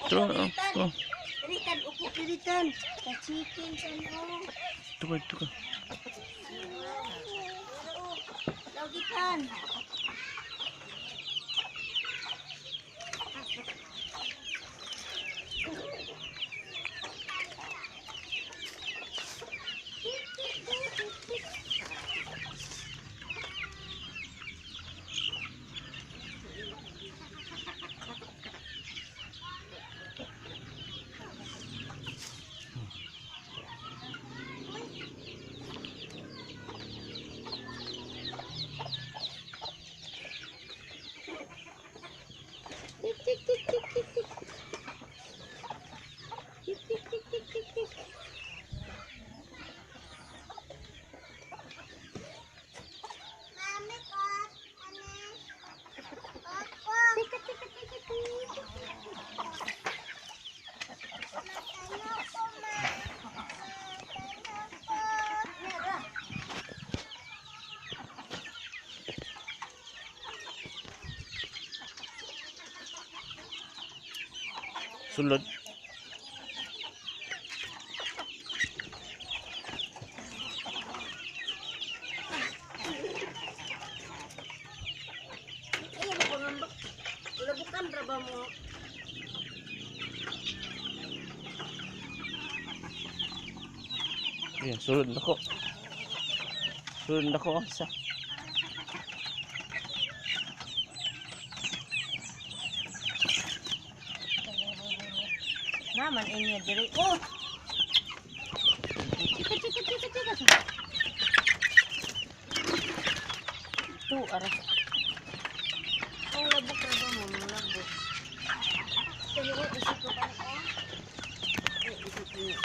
Ito, oh, oh. Diritan, upo diritan. Sa chicken san oh. Ito ka, ito ka. Logitan. Tik tik tik tik tik tik. Tik tik tik tik tik tik. Mami ko, ano? Opo. Tik tik tik tik tik. Matano ko, ma. Matano ko. Sulod. Ay, ano pangambak? Labukan ra ba mo? Ayan, sulod na ko. Sulod na ko ang isa. Naman inyo diri. Oh. Chika chika chika chika. Tu ara. Ang labok ra ba mo? Ang labok. Kani ko isip ko pa ko. Ay, isip niya.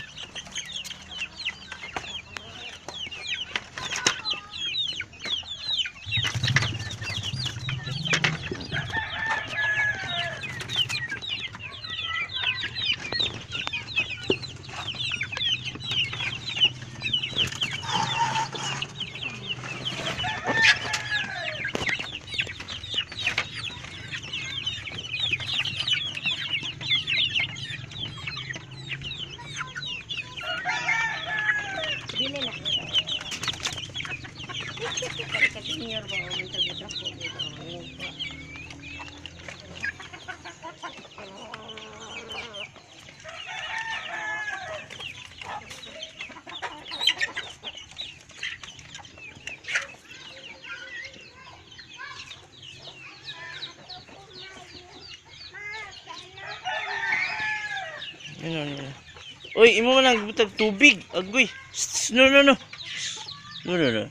Dili na. Ka senior ba o man sa ko. Ano, ano, ano. Uy, imo man ang butag tubig. Agoy. Shh, no, no, no. Shh. No, no, no.